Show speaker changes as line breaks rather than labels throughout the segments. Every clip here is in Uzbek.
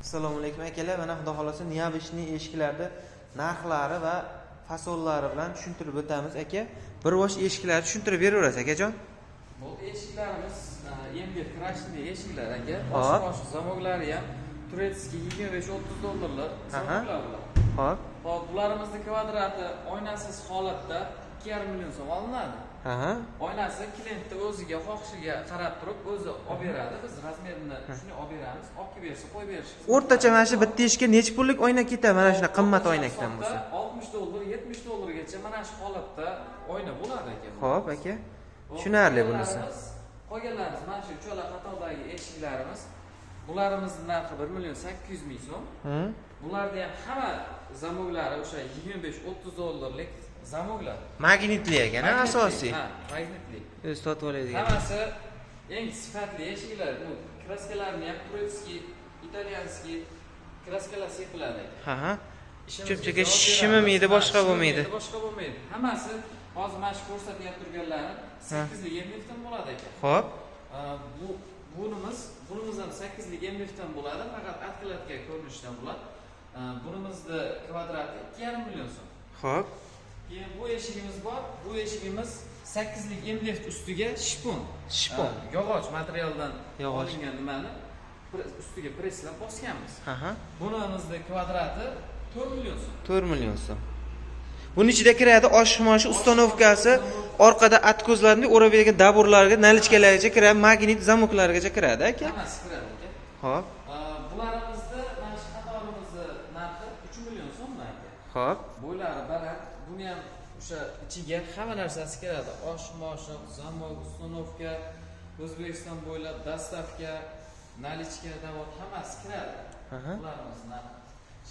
Assalomu alaykum akalar, mana xudo xolasa необычный eshiklarni narxlari va fasonlari bilan tushuntirib o'tamiz aka. Bir bosh eshiklarni tushuntirib beraverasiz akajon.
Bu eshiklarimiz MDF крашеный eshiklar aka.
Hop.
Oshiq zamoklari ham турецкий 25-30 dollarlar zamoklar bular.
Hop.
Hop, bularimizni kvadrati oynasiz holatda 2,5 million so'm olinadi. Oynasi klientni o'ziga xohishiga qarab turib o'zi olib beradi. Biz razmerini shuni olib beramiz, olib kelib bersa qo'yib berish.
O'rtacha mana shu bitta eshikka necha pullik oyna ketadi mana shunaqa qimmat oynakdan bo'lsa?
60 dollar, 70 dollargacha mana shu holatda oyna bo'ladi aka.
Hop aka. Tushunarli bunisi.
Qolganlarimiz mana shu uchala qatordagi eshiklarimiz, bularimizni narxi 1 million 800 ming so'm. Bularda ham hamma zamoklari o'sha 25-30 dollarlik zamoklar.
Magnitli ekan, asosiy.
Ha, magnitli.
O'zi sotib oladigan.
Hammasi eng sifatli eshiklar. Bu kraskalarni ham турецкий, итальянский kraskalar sepiladi.
Ha ha.
Ishimizga
Cho'pchaga
javob beramiz.
shimimaydi, boshqa
Ha,
bo'lmaydi.
shimimaydi, boshqa bo'lmaydi. Hammasi hozir mana shu ko'rsatyapti turganlari 8lik MDFdan bo'ladi aka.
Hop.
Bu bunimiz ham 8lik MDFdan bo'ladi, faqat откладка ko'rinishidan bo'ladi. Bunimizni kvadrati 2,5 million so'm.
Hop.
Keyin bu eshigimiz bor. Bu eshigimiz 8lik MDF ustiga shipon.
Shipon.
Yog'och materialdan
Yog'och.
olingan nimani ustiga presslab bosganmiz.
Ha ha.
Bunimizni kvadrati 4 million so'm.
4 million so'm. Buning ichida kiradi osh-moshi ustanovkasi, orqada atkozlarni o'rab bergan daburlarga, nalichkalargacha kiradi, magnit zamoklargacha kiradi aka.
Hammasi kiradi aka.
Hop.
Bularimizni mana shu qatorimizni narxi 3 million so'm aka.
Hop.
Bo'ylari baland, buni ham o'sha ichiga hamma narsasi kiradi. Osh-moshi, zamok, ustanovka, O'zbekiston bo'ylab dastavka, nalichka, davot hammasi kiradi. Bularimizni narxi.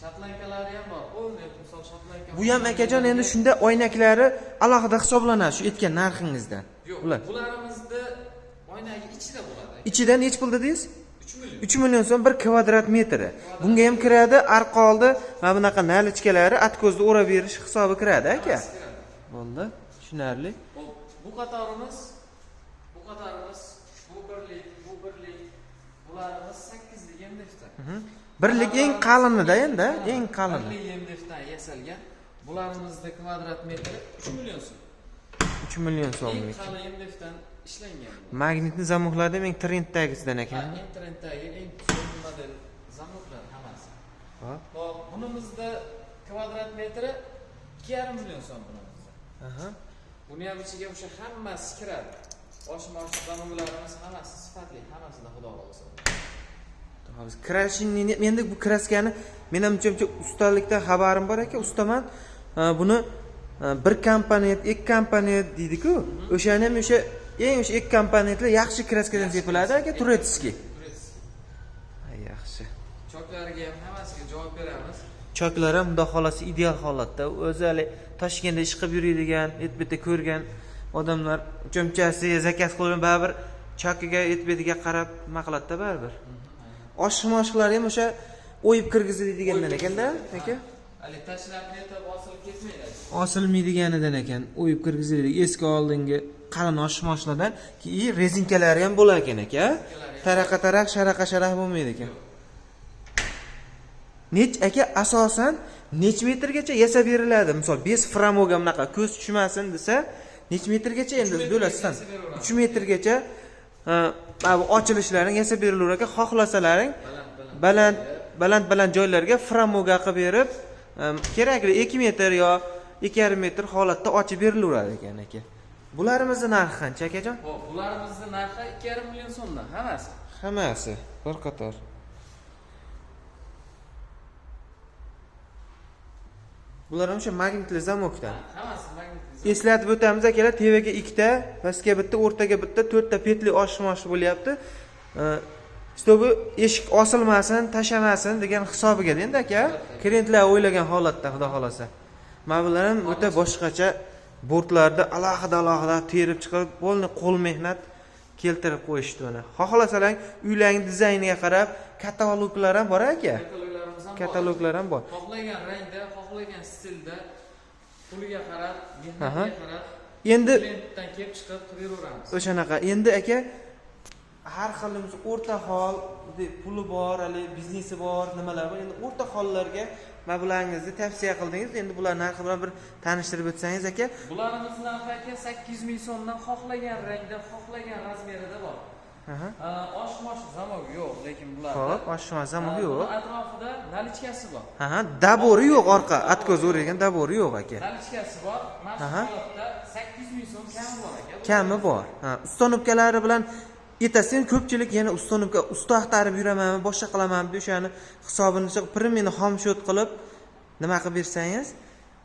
Shotlankalari ham bor. Полный, misol shotlanka.
Bu ham akajon endi shunda oynaklari alohida hisoblanadi shu aytgan narxingizdan.
Yo'q,
Bular.
bularimizni oynagi ichida bo'ladi.
Ichida necha pul dedingiz?
3 million.
3 million so'm bir kvadrat metri. Bunga ham kiradi, arqa oldi mana bunaqa nalichkalari atkozni o'rab berish hisobi kiradi aka.
Hammasi kiradi.
Bo'ldi, tushunarli.
Hop, bu qatorimiz bu birlik, bu birlik. Bularimiz 8lik MDFdan.
Birlik eng qalinida endi, eng qalini.
Birlik MDFdan yasalgan. Bularimizni kvadrat metri 3 million so'm.
3 million
Eng
so'mlik.
qalin MDFdan ishlangan.
Magnitni zamoklarda eng trenddagisidan ekan.
Ha, eng trenddagi, eng so'nggi model zamoklar hammasi.
Hop.
Hop, bunimizda kvadrat metri 2,5 million so'm bunimizda.
Aha.
Buni ham ichiga o'sha hammasi kiradi. Osh-mosh zamoklarimiz hammasi sifatli, hammasida xudo xohlasa.
Hozir krashinni endi bu kraskani men ham uncha ustalikdan xabarim bor aka, ustaman. Buni bir komponent, ikki komponent deydi-ku. O'shani ham o'sha eng o'sha ikki komponentli yaxshi kraskadan sepiladi aka, турецкий.
Турецкий.
Ha, yaxshi.
Choklariga ham hammasiga javob beramiz.
Choklar ham xudo xolasa ideal holatda. O'zi hali Toshkentda ish qilib yuradigan, et-beti ko'rgan odamlar cho'mchasi zakaz qilib baribir chokiga et-betiga qarab nima qiladida baribir. Oshiq-moshiqlari ham o'sha o'yib kirgiziladigandan ekanda, aka.
Hali tashlab netib osilib ketmaydi.
Osilmaydiganidan ekan, o'yib kirgiziladi. Eski oldingi qalin oshiq-moshiqlardan keyin rezinkalari ham bo'lar ekan aka. Taraqa taraq, sharaqa sharaq bo'lmaydi ekan. Nech aka asosan nech metrgacha yasab beriladi? Misol 5 framoga bunaqa ko'z tushmasin desa, nech metrgacha endi bo'lasizdan 3 metrgacha mana bu ochilishlarini yasab berilaver aka. Xohlasalaring
Baland
baland baland joylarga framoga qilib berib, kerakli 2 metr yo 2,5 metr holatda ochib berilaveradi ekan aka. Bularimizni narxi qancha akajon?
Hop, bularimizni narxi 2,5 million so'mdan hammasi.
Hammasi bir qator. Bular ham o'sha magnitli zamokdan.
Hammasi magnitli.
Eslatib o'tamiz akalar, tevaga ikkita, pastga bitta, o'rtaga bitta, to'rtta petli oshiq-moshiq bo'lyapti. Чтобы eshik osilmasin, tashamasin degan hisobiga endi aka, klientlar o'ylagan holatda xudo xolasa. Mana bular ham o'ta boshqacha bortlarda alohida alohida terib chiqib, polni qo'l mehnat keltirib qo'yishdi mana. Xohlasalar uylarning dizayniga qarab kataloglar ham bor aka.
Kataloglarimiz ham bor.
Kataloglar ham bor.
Xohlagan rangda, xohlagan stilda, puliga qarab, mehnatiga qarab
Endi
klientdan kelib chiqib qilib beraveramiz.
O'shanaqa. Endi aka Har xil o'rta hol, puli bor, hali biznesi bor, nimalar bor. Endi o'rta hollarga mablag'ingizni tavsiya qildingiz. Endi bular narxi bilan bir tanishtirib o'tsangiz aka.
Bularimiz narxi aka 800 ming so'mdan xohlagan rangda, xohlagan razmerida bor. Osh-mosh замок yo'q, lekin bularda.
Xo'p, osh-mosh замок yo'q.
Buni atrofida наличка si bor.
Добор i yo'q, orqa откос o'rgan добор i yo'q aka.
Наличка si bor. Mana shu holatda 800 ming so'm kami bor aka.
Kami bor. Ha, установка lari bilan aytasiz, ko'pchilik yana установка usta axtarib yuramanmi, boshqa qilamanmi deb o'shani hisobini chiqib, primini xomshot qilib nima qilib bersangiz.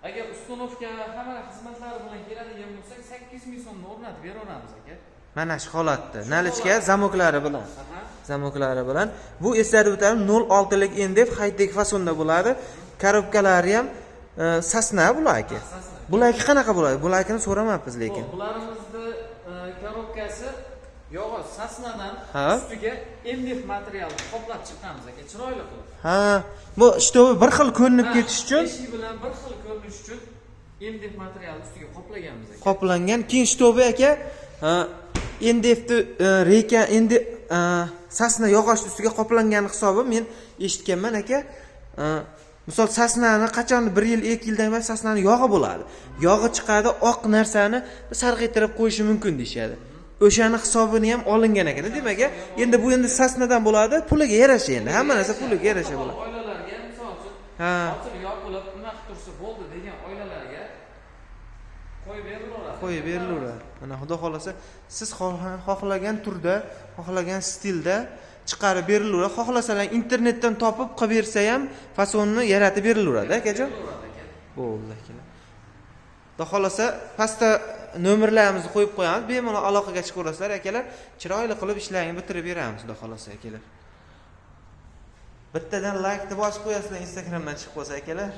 Agar установка hamma xizmatlari bilan keladigan bo'lsak, 800 ming so'mni o'rnatib beraveramiz aka.
Mana shu holatda наличка замок lari bilan. Замок lari bilan. Bu eslatib o'taman, 0.6 lik MDF high-tech fasonda bo'ladi. Коробка lari ham сосна bular aka. Bularki qanaqa bo'ladi? Bularkini so'ramabmiz lekin.
Bularimizni коробка si yog'och сосна dan, ustiga MDF materialni qoplab chiqqanmiz aka, chiroyli qilib.
Ha, bu чтобы bir xil ko'rinib ketish uchun.
Eshik bilan bir xil ko'rinish uchun MDF materialni ustiga qoplaganmiz aka.
Qoplangan. Keyin чтобы aka, MDFni рейка endi сосна yog'och ustiga qoplangan hisobi men eshitganman aka. Misol сосна ni qachon 1 yil, 2 yildan keyin сосна ni yog'i bo'ladi. Yog'i chiqadi, oq narsani sarg'aytirib qo'yishi mumkin deyishadi. O'shani hisobini ham olingan ekan, demak, endi bu endi сосна dan bo'ladi, puliga yarasha endi, hamma narsa puliga yarasha bo'ladi.
Oilalarga misol uchun ochilib yopilib nima qilib tursa bo'ldi degan oilalarga qo'yib berilaveradi.
Qo'yib berilaveradi. Mana xudo xohlasa siz xohlagan turda, xohlagan stilda chiqarib berilaveradi. Xohlasalar internetdan topib qilib bersa ham fasonni yaratib berilaveradi, akajon. Bo'ldi, akalar. Xudo xohlasa pastda nomerlarimizni qo'yib qo'yamiz. Bemalol aloqaga chiqaverasizlar, akalar. Chiroyli qilib ishlaringni bitirib beramiz, xudo xohlasa, akalar. Bittadan laykni bosib qo'yasizlar, Instagramdan chiqib qolsa, akalar.